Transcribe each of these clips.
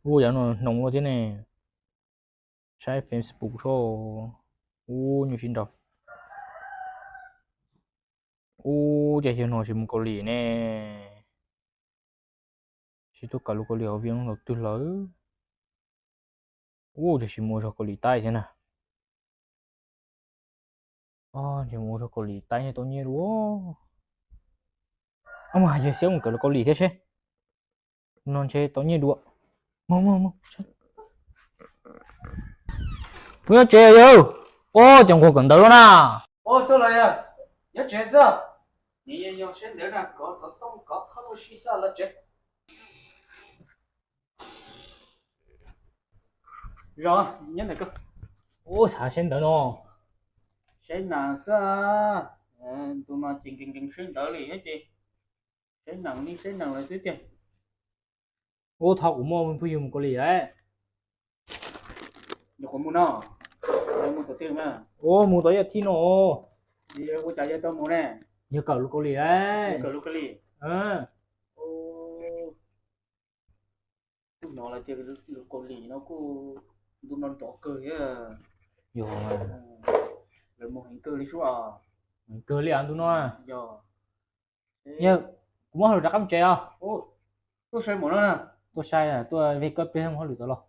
Ua yam no hnoos luaj thiab ne. Saib Facebook soj. Ub, nyuaj sib nraus. Ub, cas yawg no tsis mus Kaus Lim ne? Tsis tuaj kawm lus Kaus Lim hauv Viaj Looj tau twg lawm? Ub, tsis mus ua zog Kaus Lim Taib thiab na. Tsis mus ua zog Kaus Lim Taib nyiaj tau nyiaj dua. Mas yawg xiab mus kawm lus Kaus Lim thiab seb. No ntshe tau nyiaj dua. Mus, mus, mus. Kuv nyob tsev yawg. Ub, cov nquag kawm ntawv lawm na. Nyob tsev xwb. Yog saib ntawv na, kov xov tooj kov qhov ua si xwb los tsev. Zos, nyob ntawm koj. Ub, xav saib ntawv no. Saib nas xwb. Tus no ces nkees nkees saib ntawv li thiab ces saib nas li saib nas lawm xwb tiag. Ub, thov kuv muaj phooj ywg mus Kaus Lim lawm. Nyuam qhuav mus no, mus tom twg na? Ub, mus tom ib as thiv no. Ua cas yog tau mus ne? Yog kawm lus Kaus Lim lawm. Kawm lus Kaus Lim. Kuj hnov lawv tias lus Kaus Lim no kuj ntu no nrov kawg thiab. Yog, lawv mus heev kawg li sub. Heev kawg li ntu no. Yog, kuv muab hauj lwm rov qab mus tsev os. Tuaj sai mus no, tuaj sai tuaj vij koj pliag muab hauj lwm tau los.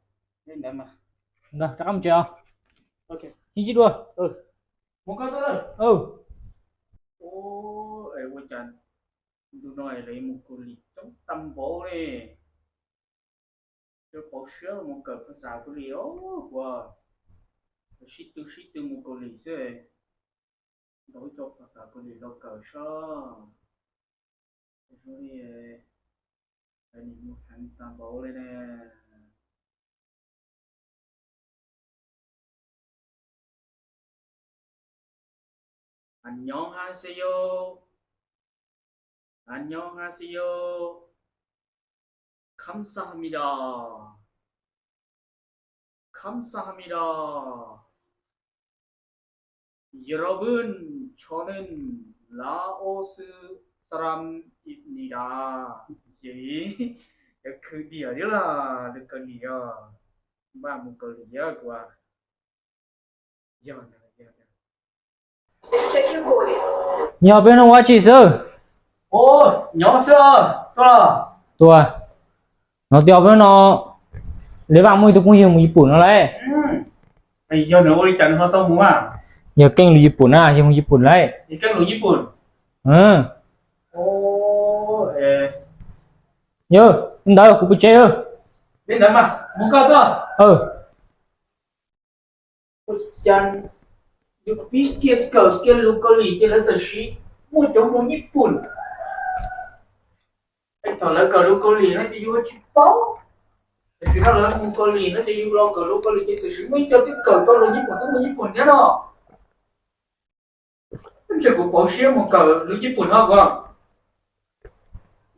Ntawd rov qab mus tsev os. Sib ntsib dua. Ua cas ntu no lawv mus Kaus Lim coob tag npaum li. Cov pauv siab mus kawm phas xas Kaus Lim os, kuv sib tw sib tw mus Kaus Lim xwb. Ntaus ib co phas xas Kaus Lim los kawm soj. Zoo li nim mus heev tag npaum li ne. 안녕하세요. 안녕하세요. 감사합니다. 감사합니다. 여러분, 저는 라오스 사람입니다. Cov khwv diam thiab los lus Kaus Lim os. Npaj mus Kaus Lim thiab kuv. Nyob peb hnub ua tsi xwb? Nyob xwb, tuaj. Tuaj. No tias peb no, Liv Vaj muaj ib tug phooj ywg mus Yis Pum no lauj. Yog nws ua li cas nws ho tau mus? Yog keej lus Yis Pum na, yog mus Yis Pum lauj. Yog li ntawd kuv pw tsev. Ua cas yus pib kiag kawm kiag lus Kaus Lim ces lawv txawm siv muaj cov mus Nyij Pooj. Es thaum lawv kawm lus Kaus Lim no ces yus tsis paub. Tiam sis thaum lawv mus Kaus Lim no ces yus los kawm lus Kaus Lim ces txawm siv muaj ib co twb kawm tau lus Nyij Pooj twb mus Nyij Pooj thiab no. Ntshe kuv pauv siab mus kawm lus Nyij Pooj no kuv.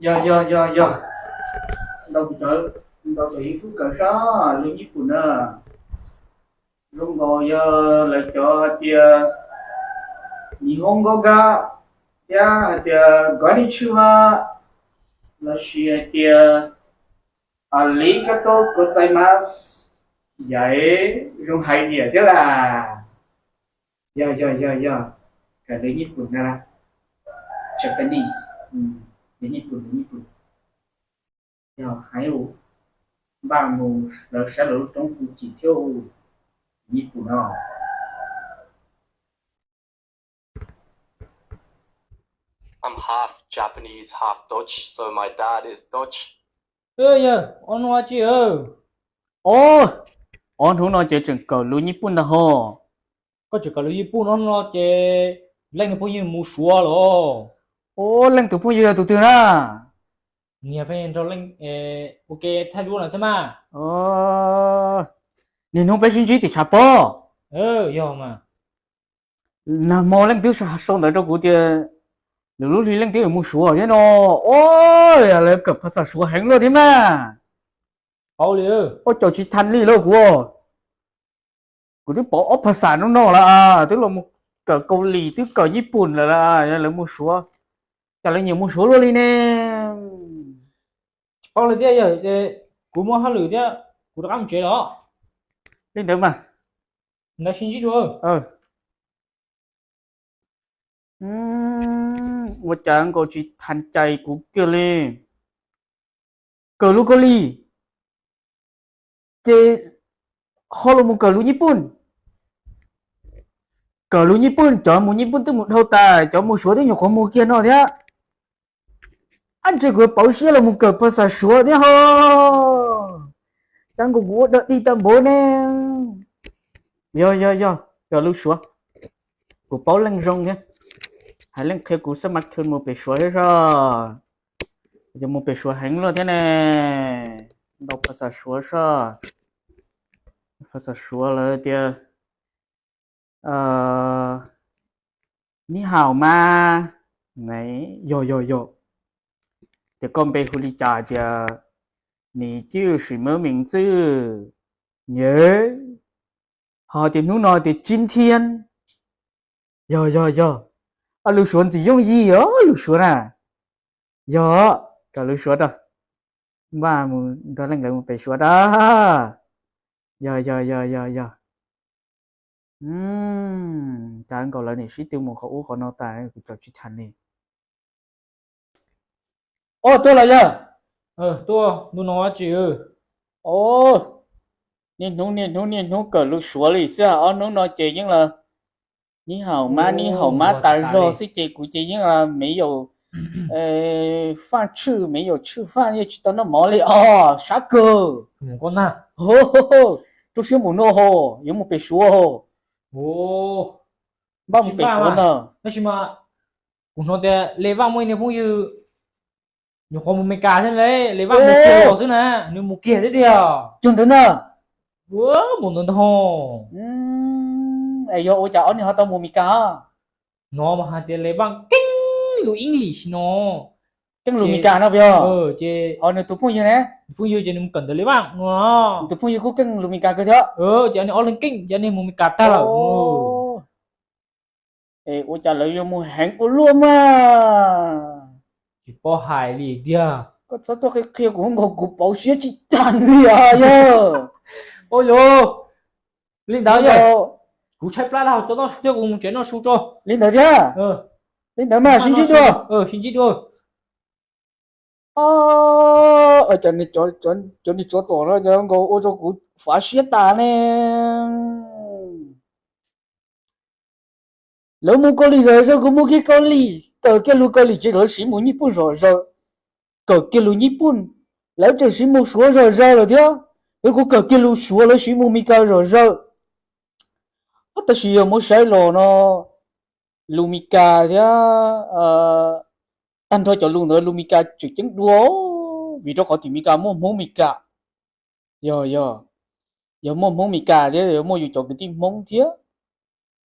Yog, yog, yog, yog. Ntau, ntau tus YouTube kawm sab lus Nyij Pooj na. Zoo nkaus yog lawv cov hais tias Nihongo ga thiab hais tias konnichiwa lossis hais tias arigato gozaimasu, yam zoo hais diam thiab las. Yog, yog, yog, yog. Kawm lus Nyij Pooj ntag las. Japanese. Lus Nyij Pooj, lus Nyij Pooj. Yog hais npaj mus lawv saib lawv lub roob Fuji thiab. Nyij Pooj no. I'm half Japanese, half Dutch, so my dad is Dutch. Yog, ob hnub ua tsi? Ob, ob hnub no ces tseem kawm lus Nyij Pooj ntag ho. Koj tseem kawm lus Nyij Pooj no no ces Leej tus phooj ywg mus Suav los? Ob, Leej tus phooj ywg yog tus twg na? Niag pheej nrog Leej ua ke thaij duab no xwb mas. Niaj hnub peb sib ntsib tim tshav pob. Yog mas. Nag hmo Leej twb sau ntawv rau kuv tias lwm lub hli Leej twb yuav mus Suav thiab no. Ob, lawv kawm phas xas Suav heev luaj thiab mas. Paub li, ua caum tsis than li lauj kuv. Kuv twb pauv ob phas xas hnub no lawm, twb los mus kawm Kaus Lim twb kawm Nyij Pooj lawm, lawv mus Suav. Cas lawv nyiam mus Suav luaj li ne? Tau lawm thiab yawg, kuv muaj hauj lwm thiab, kuv rov qab mus tsev lawm. Li ntawd mas, ntawd sib ntsib dua. Ua cas nkaus tsis thas cai kuv kiag li. Kawm lus Kaus Lim ces ho los mus kawm lus Nyij Pooj. Kawm lus Nyij Pooj, cov mus Nyij Pooj twb mus dhau tas, cov mus Suav twb nyuam qhuav mus kiag no thiab. Ab, ntshe kuv yuav pauv siab los mus kawm phas xas Suav thiab ho. Cas nkaus kuv ua dog dig tag npaum ne. Yog yog yog, kawm lus Suav, kuv paub leej zoo thiab. Hais leej qhia kuv xab mas thw mus pem Suav thiab soj. Yog mus pem Suav heev luaj thiab ne. Ntau phas xas Suav soj. Phas xas Suav lawv tias 你好吗? Yog yog yog. Tias koj npe hu li cas tias 你叫什么名字? Nyev. Ho tias hnub no tias 今天. Yog yog yog. Lus Suav ntxim yooj yim os, lus Suav na. Yog, kawm lus Suav rau. Npaj mus nrog leej lawv mus pem Suav rau. Yog yog yog yog yog. Cas nkaus lawv nim sib tw mus qhov ub qhov no tas kuv caum tsis thas li. Os, tuaj los yog? Tuaj, ntu no tsis. Niaj hnub niaj hnub niaj hnub kawm lus Suav li xwb, ob hnub no ces yeej los 你好吗, 你好吗 tas zog xwb ces kuv ces yeej los 没有饭吃, 没有吃饭, yeej tsis tau noj mov li os, sab kawg. Rau siab npaum no ho, yuav mus pem Suav ho. Npaj mus pem Suav ntag. Tab sis mas kuv hnov tias Le Vaj muaj ib niag phooj ywg nyuam qhuav mus Meskas thiab ne, Le Vaj mus kiag los xwb na, nws mus kiag thiab tiag. Cuag ntawd ntag. Mus ntawd ntag. Es yog ua cas ob niag ho tau mus Meskas? Hnov mas hais tias Le Vaj keej lus English no. Keej lus Meskas no puas yog? Ces ho nws tus phooj ywg ne? Phooj ywg ces nws mus kawm ntawm Le Vaj no. Nws tus phooj ywg kuj keej lus Meskas kawg thiab. Ces nws ob leeg keej ces nws mus Meskas tag lawm. Es ua cas lawv yuav mus heev ua luaj mas? Tsis paub hais li tiag. Koj txhob tuaj qhia qhia kuv nkaus, kuv pauv siab tsis tag li os yog. Ua yog, li ntawd yog, kuv tshaib plab lawm, coj noj su thiab, kuv mus tsev noj su tso. Li ntawd thiab. Li ntawd mas sib ntsib dua. Sib ntsib dua. Cov niag tsov tom no nkaus ua rau kuv fav siab tas ne. Lawv mus Kaus Lim zom zaws, kuv mus kiag Kaus Lim, kawm kiag lus Kaus Lim ces lawv siv mus Nyij Pooj zom zaws. Kawm kiag lus Nyij Pooj, lawv tseem siv mus Suav zom zaws lawm thiab. Yog kuv kawm kiag lus Suav lawv siv mus Meskas zom zaws. Tab sis yog muab saib los no, lus Meskas thiab, tag nrho cov lus ntawd lus Meskas tseem ceeb dua, vim rau qhov tim Meskas muaj Hmoob Meskas. Yog, yog, yog muaj Hmoob Meskas thiab yog muaj yus cov kwv tij Hmoob thiab.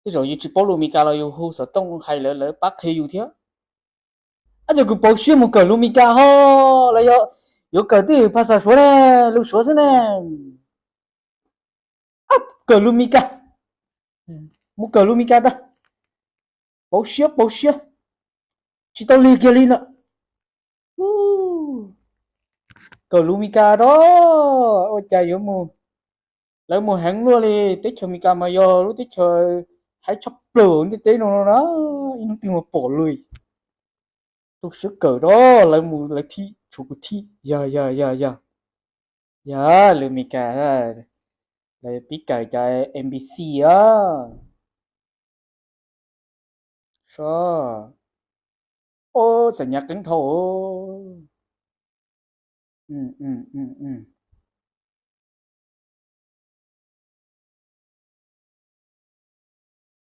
Tej zaum yus tsis paub lus Meskas los yus hu xov tooj hais lawv, lawv pab qhia yus thiab. Ab, yog kuv pauv siab mus kawm lus Meskas ho, los yog yuav kawm tej phas xas Suav ne, lus Suav xwb ne. Kawm lus Meskas, mus kawm lus Meskas tag. Pauv siab, pauv siab, tsis tau lig kiag li na. Kawm lus Meskas rau, ua cas yuav mus, lawv mus heev luaj li. Teb chaws Meskas mas yog lub teb chaws haib tshaj plaws ntiaj teb no no na, ib hnub twg mas pom lawm. Tu siab kawm rau, lawv mus lawv thib, tshuav kuv thib. Yog, yog, yog, yog. Yog lus Meskas, lawv pib kawm cov A B C os. Ob, xam nyas qeeb dhau.